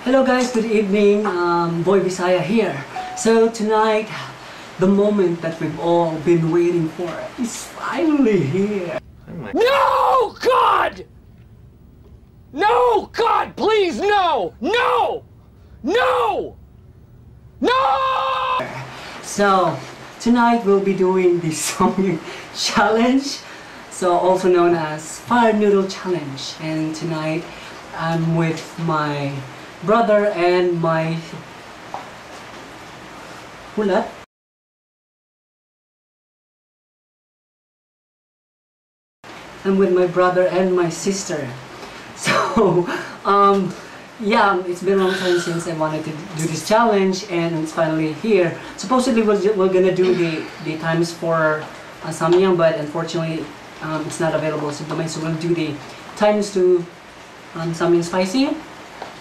Hello guys, good evening. Boy Bisaya here. So tonight, the moment that we've all been waiting for is finally here. No, God! No, God, please, no! No! No! No! So tonight we'll be doing the Samyang challenge, so also known as Fire Noodle Challenge. And tonight I'm with my brother and my hulat. I'm with my brother and my sister. So, yeah, it's been a long time since I wanted to do this challenge, and it's finally here. Supposedly we're gonna do the times for Samyang, but unfortunately it's not available. So we'll do the times 2 Samyang spicy.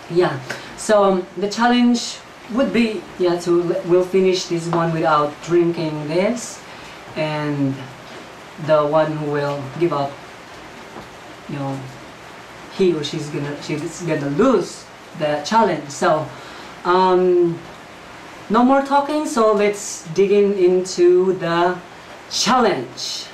Yeah, so the challenge would be, yeah, so we'll finish this one without drinking this, and the one who will give up, you know, he or she's gonna lose the challenge. So no more talking, so let's dig in into the challenge.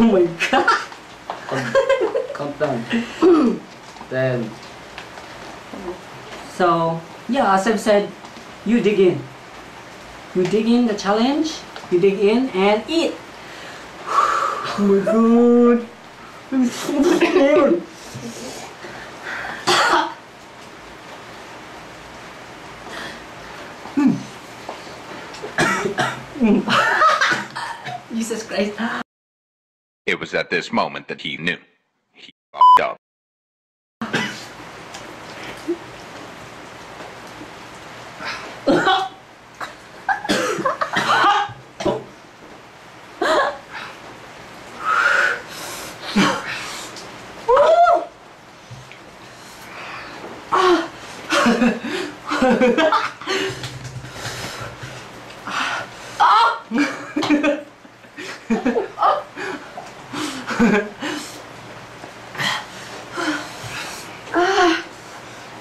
Oh my god. Count down. 10. So yeah, as I've said, you dig in. You dig in the challenge, you dig in and eat. Oh my god. I'm so scared. Jesus Christ. It was at this moment that he knew. He f***ed up.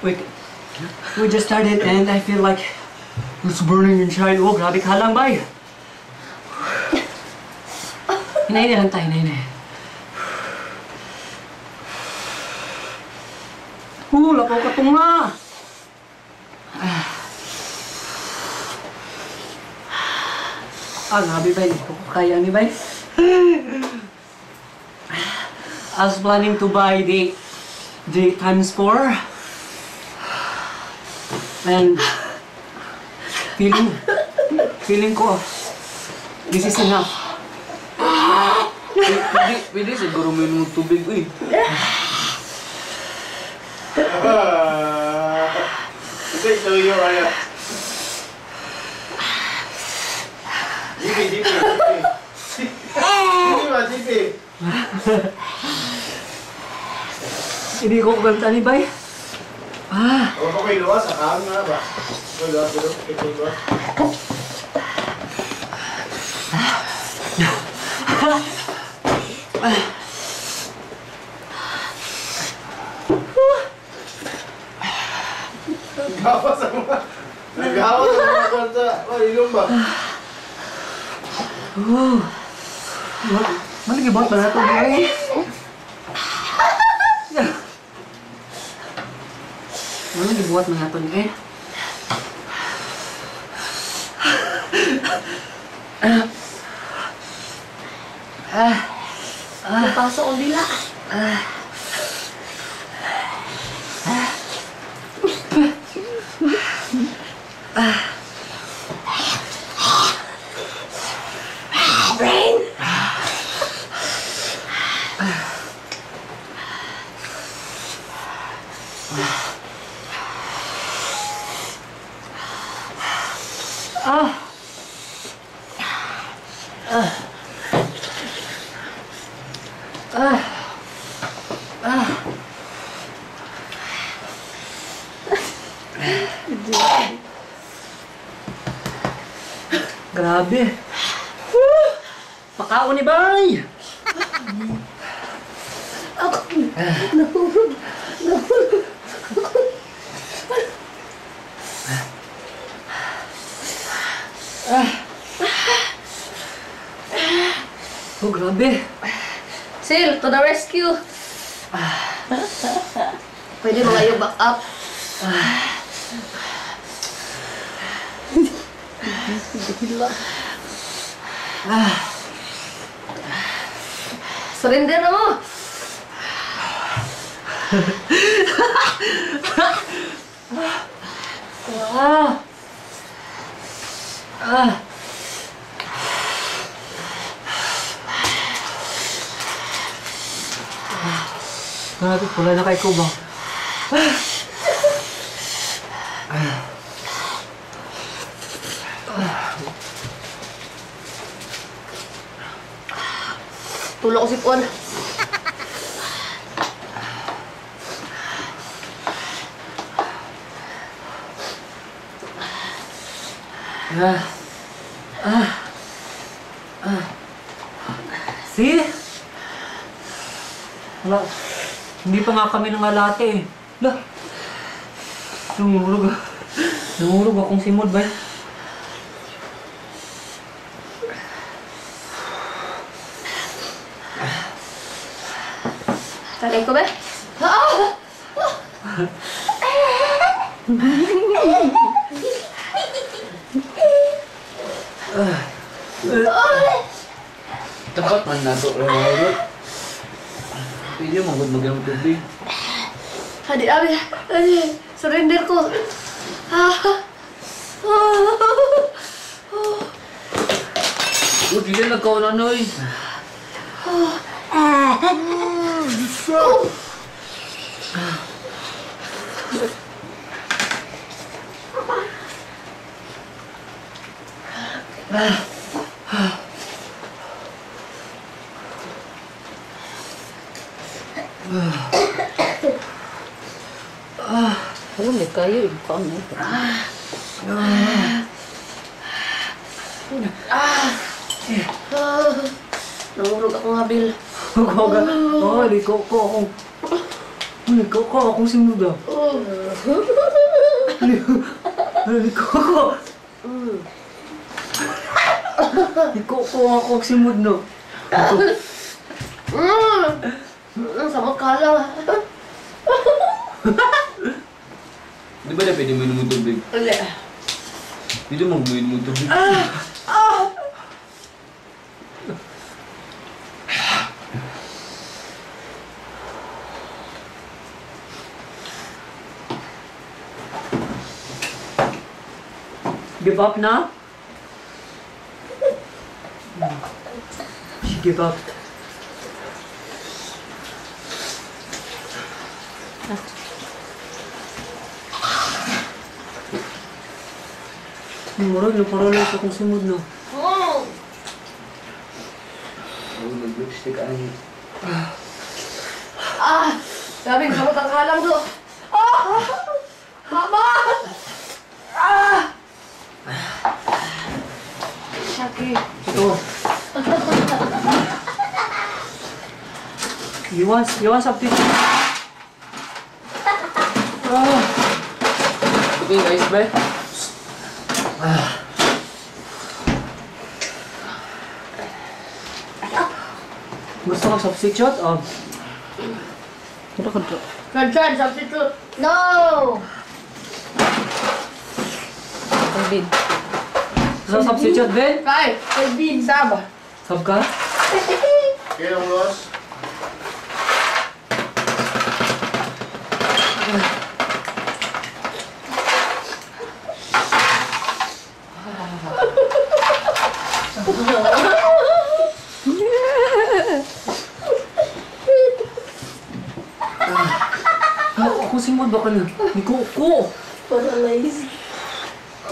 Wait, we just started and I feel like it's burning inside. Oh, grabe ka lang, bay. Hinay lang tayo, hinay. Lapaw ka tunga. Ah, grabe bay. Hindi ko kaya ni bay. I was planning to buy the times 4. And feeling ko this is enough. Pwede siguro may nung tubig, uy. Ito yung ano. Jipi, jipi, jipi. Jipi ba, jipi? Hindi ko kanta ni bay. Ah. O, okay, luwas. Akahan nga ba? Okay, luwas. Okay, luwas. Naghawa sa mga... Naghawa sa mga kwarta. O, ilong ba? Oh. Maligibot ba na ito, bay? Ano gibuhat mga ito niya eh? Napasok ang dila. Brain! Grabe. Woo! Pakaon ni bay! Nahurog. Nahurog. Oh, grabe. Sil, to the rescue. Pwede mga yung back up. Surrender na mo. Grabe, pula na kay ko ba? Tulog ko sipon. See? Wala. Hindi pa nga kami nangalate eh. Lah. Nangurog. Nangurog akong simod ba? Tagay ko ba? Ah! Dapat man nato rawat. Pwede mo gud mag tubig. Hadi, abi. Hadi. Surrender ko. Ah. Uy, di na nagkauna noy. Alam mo kayo, ikaw na. Nangurog akong habil. Oh, liko ko akong. Liko ko akong simod ah. Liko ko. Liko ko akong simod no. Samot ka lang. Di ba na pwede mo inom tubig? Hindi. Dito mo inom tubig. Give up na? She give up. Murag na paralyze akong simod na. Oh, nag-lipstick ani. Ah! Sabi, samot ang kalang do. Ah! Mama! Ah! Shaki. Ito. You want something? Ah! Okay guys, bye. Gusto ko substitute? Oh. Chad, substitute. No! Pagbid. So substitute din? Kay, pagbid. Sab. Sab ka? Okay lang, boss. Ako simod ba ka na? Liko ko! Paralyzed.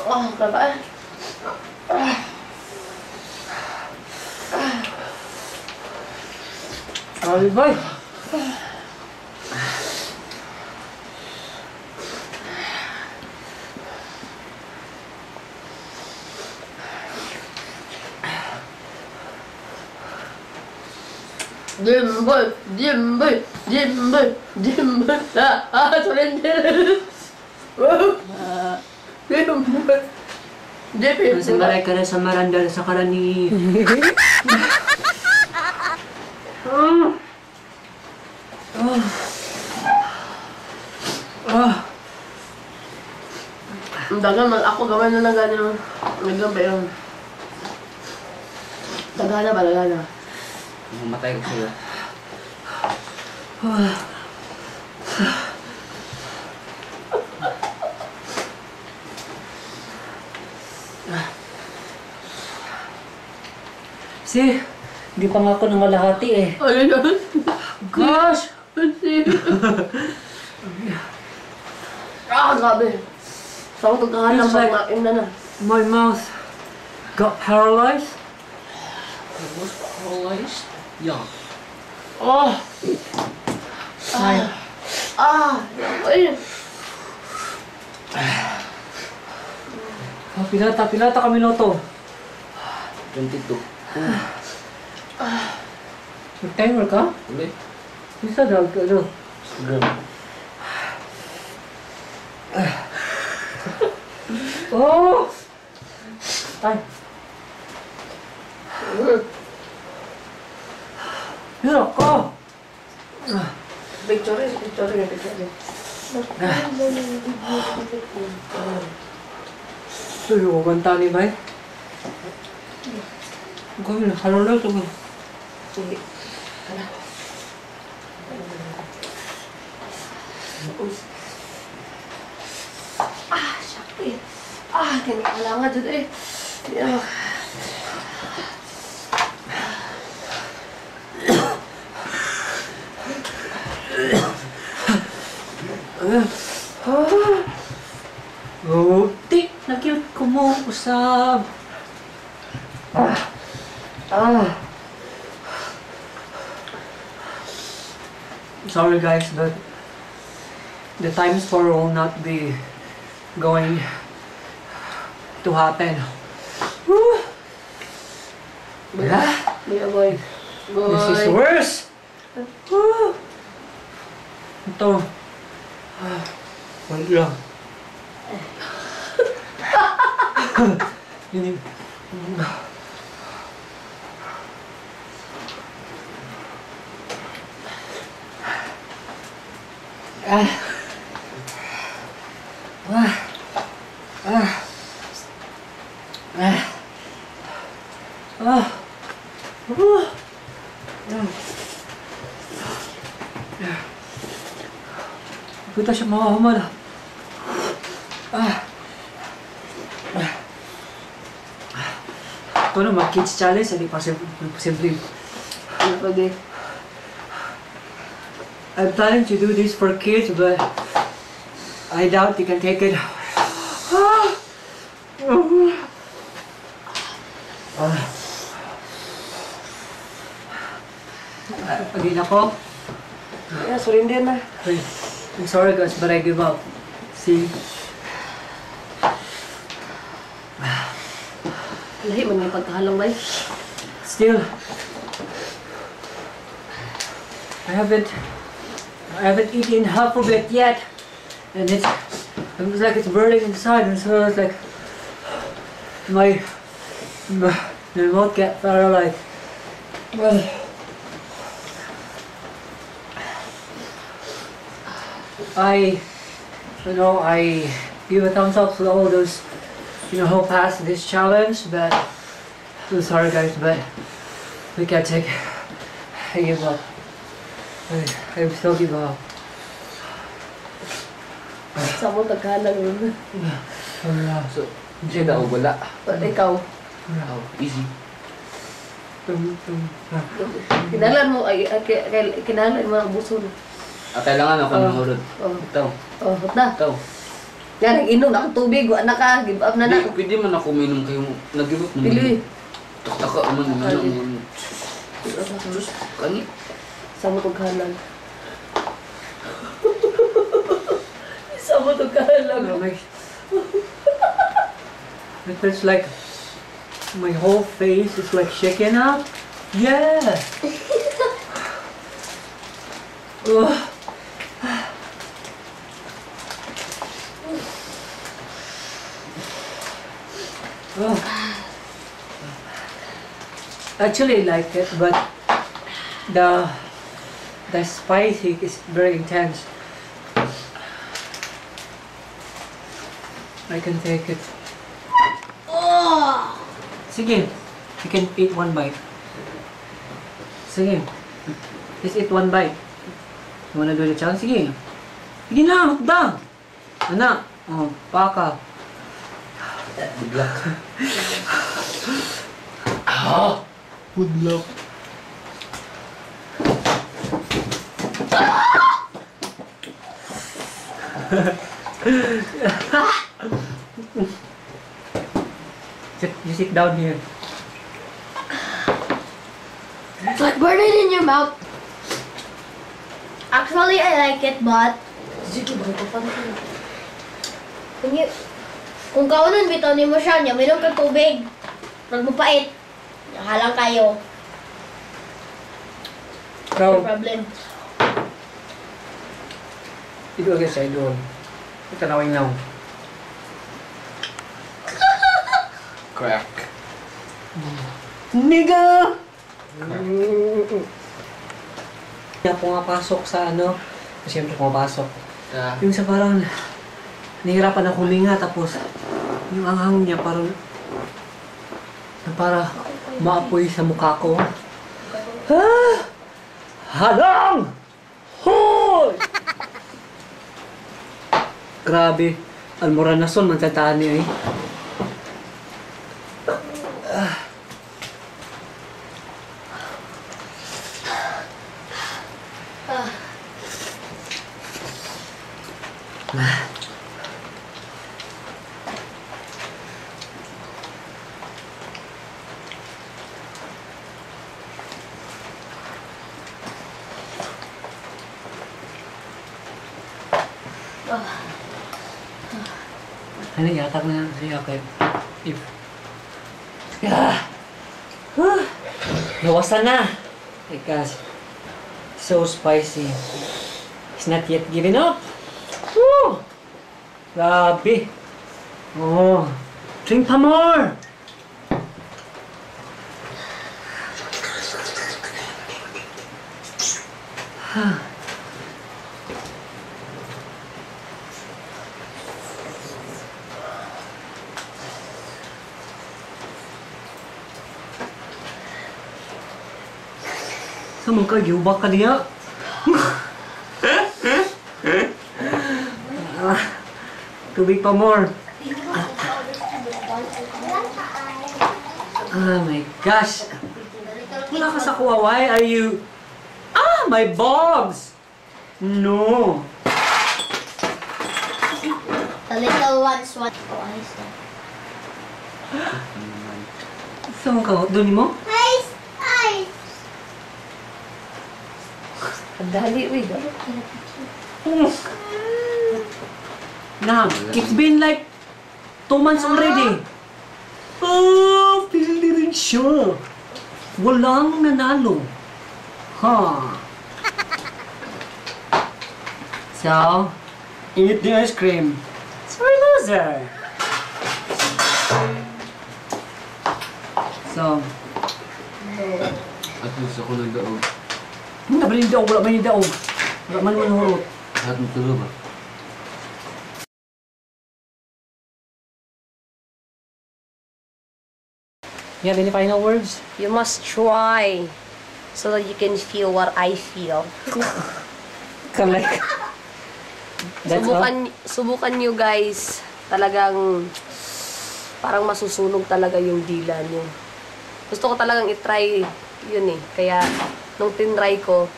Oh, grabe. Ay, bye! Dimboy! Dimboy! Jimbo, Jimbo, surrender. Jimbo. JP. Sa maray ka na sa marandal sa karani. Ang dagan man ako gawin na lang gano'n. Naggan ba yun? Dagana ba? Dagana. Mamatay ko sa'yo. See, hindi pa nga ako nangalahati eh. Ano yun? Gosh! Ah, grabe. Sa ako pagkahalang It's like- pag na na. My mouth got paralyzed. Was paralyzed? Yeah. Oh! Ay. Ah! Ay! Oh, pilata, pilata kami minuto. 22. Mag-timer ka? Uli. Isa daw, ano? Instagram. Oh! Ay. Yun ako! Picture, picture, picture. Tuyo, kanta ni Bay. Gawin, halala ito. Sige. Ah, sakit. Ah, kinakailangan dito eh. Yeah. Oh, di, nagyot ko mo, usab. Sorry guys, but the times 4 will not be going to happen. Woo! Yeah. Boy, boy. This is worse! Woo! Ito. Wait lang. Yun yung... Ah. Ah. Ah. Ah. Ah. Ah. Punta siya mahuman. Ah. Ito na, mag-kids challenge. Hindi pa posible. Okay. I'm planning to do this for kids, but I doubt they can take it. Again ako. Yeah, surrender na. I'm sorry guys, but I give up. See? Lahi man yung pagkahalong bay. Still, I haven't eaten half of it yet, and it looks like it's burning inside, and so it's like my mouth get paralyzed. Well, I give a thumbs up to all those, who passed this challenge, but I'm sorry guys, but we can't take it. I give up. I still give up. Sa mo pagkahalang yun. So, siya daw wala. Ikaw. Oh, easy. Kinalan mo, ay, kinalan mo ang buson. Ah, kailangan ako ng hurot. Oh. Ito. Oh, na. Ito. Yan, nag-inom na akong tubig. Wala ka, give up na na. Di, pwede man ako uminom kayo. Nag-give up naman. Pili. Taktaka man naman. Sus, kani. Sa mo pagkahalang. Sa mo pagkahalang. It feels like my whole face is like shaking up. Yeah. Ugh. Ugh. Actually, I like it, but the spicy is very intense. I can take it. Oh. Sige, you can eat one bite. Sige, just eat one bite. You wanna do the challenge? Sige. Sige na, hukda. Anak, oh, paka. Good luck. Good luck. You sit down here. It's like burning in your mouth. Actually, I like it, but kung kaunon bitaw nimo siya, nya minom kag tubig. Pag mupait, halang kayo. No problem. Ito agad siya, idol. Tanawin now. Crack. Nigga! Kaya pumapasok sa ano, siyempre pumapasok. Yung sa parang nahihirapan na huminga, tapos yung anghang niya parang para maapoy sa mukha ko. Ah! Halang! Hoy! Grabe. Almoranason man sa tani eh. Ano, yatak na siya kay if nawasan na because so spicy. It's not yet giving up. Woo! Grabe. Oh, drink pa more. Sa mga kayuba ka niya. Tubig pa more. Oh my gosh. Wala ka sa kuha. Why are you... Ah, my bombs! No. The little ones want... Oh, ayos na. Saan ka? Doon mo? Ice! Ice! Dali, uy. Now, it's been like 2 months already. Oh, pili rin siya. Walang nanalo. Huh. So, eat the ice cream. Sorry, loser. So, at least ako nagdaog. Wala man yung daog, wala man yung daog. Wala man man hurot. Lahat ng tulo ba? You have any final words? You must try so that you can feel what I feel. Come like... That's all? Subukan nyo guys. Talagang parang masusunog talaga yung dila nyo. Gusto ko talagang itry yun eh. Kaya nung tinry ko,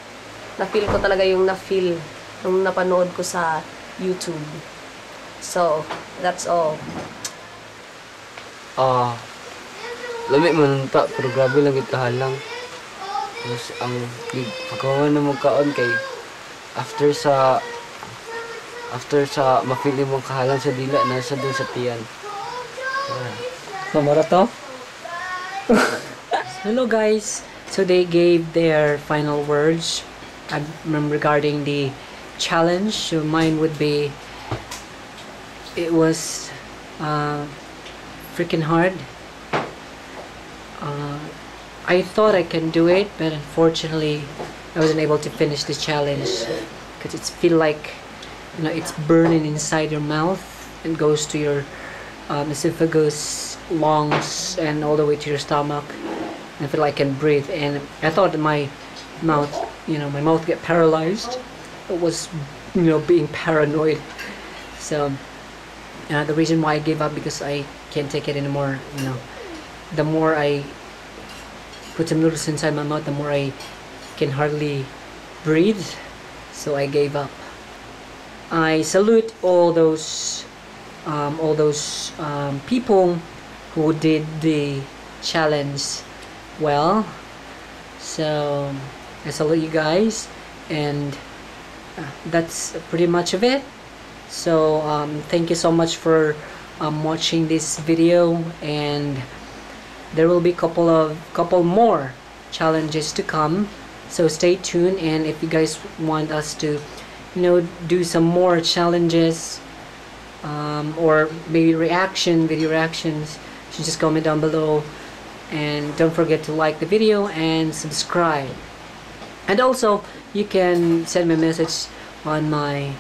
na-feel ko talaga yung na-feel nung napanood ko sa YouTube. So, that's all. Lamig man ta, pero grabe lang itahalang. Tapos ang pagkawa na magkaon kay after sa ma-feel mong kahalang sa dila, nasa dun sa tiyan. Mamara to? Hello guys! So they gave their final words. regarding the challenge. So mine would be, it was freaking hard. I thought I can do it, but unfortunately I wasn't able to finish the challenge because it's feel like, you know, it's burning inside your mouth and goes to your esophagus, lungs, and all the way to your stomach. And I feel like I can breathe, and I thought that my mouth, you know, my mouth get paralyzed. It was, you know, being paranoid. So the reason why I gave up, because I can't take it anymore. You know, the more I put some noodles inside my mouth, the more I can hardly breathe. So I gave up. I salute all those people who did the challenge well. So I salute you guys, and that's pretty much of it. So thank you so much for watching this video, and there will be couple more challenges to come, so stay tuned. And if you guys want us to, you know, do some more challenges, or maybe video reactions, you just comment down below, and don't forget to like the video and subscribe. And also you can send me a message on my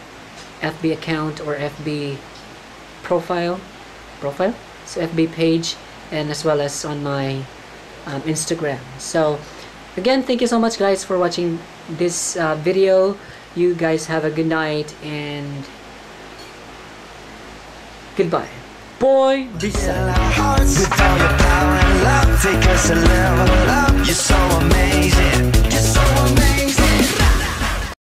FB account or FB profile, so FB page, and as well as on my Instagram. So again, thank you so much guys for watching this video. You guys have a good night and goodbye. Boy, Bisaya. Hearts with all your power and love, take us a level.